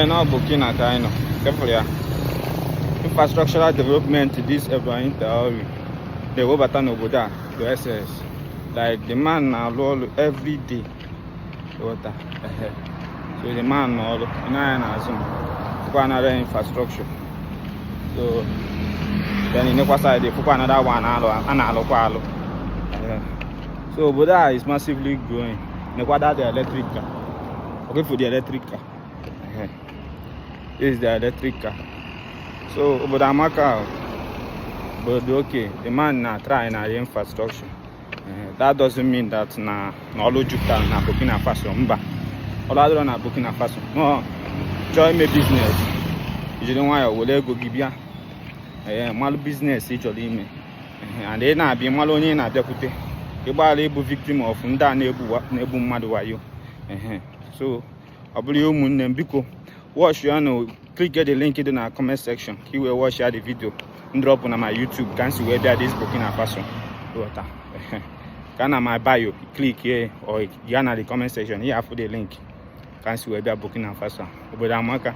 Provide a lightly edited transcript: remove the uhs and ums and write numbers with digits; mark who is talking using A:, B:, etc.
A: Na Burkina ka anyị nọ kefụrụ ya. Infrastructural development this Ibrahim Traore na-ewebata n'obodo a to SS, like the man na-alụ ọrụ every day, ghọta? Ehe, so the man nọ ọrụ. Ị na-anya n'azụ m, fụkwa another infrastructure. So then ịnekwa side, fụkwa another one alụ a na-alụkwa alụ. Ehe. So obodo a is massively growing. Nekwa that electric car. Okay, for the electric car. Ehe. This is the electric car. So obodo amaka o. Obodo okay. The man na try na the infrastructure. That doesn't mean that na ọlụ jupụtara na Burkina Faso. Mba, ọlụ adịrọ na Burkina Faso. No chọọ ime business, ijiri nwayọọ were ego gị bịa, ee, malụ business ị chọrọ ime. Ehe, and ị na-abịa, malụ onye ị na-abịakwute, ịgbara ịbụ victim of ndị a na-egbu mmadụ wayo. Ehe, so ọ bụrụ ihe, ụmụnne m, biko watch ya na click the link dị na comment section ka ị wee watch ya the video m drop na my YouTube ka m si wee bịa this Burkina Faso, ghọta? Ehe. Ka na my bio, click here or gaa na the comment section, ihe afụ the link ka m si wee bịa Burkina Faso. Obodo amaka.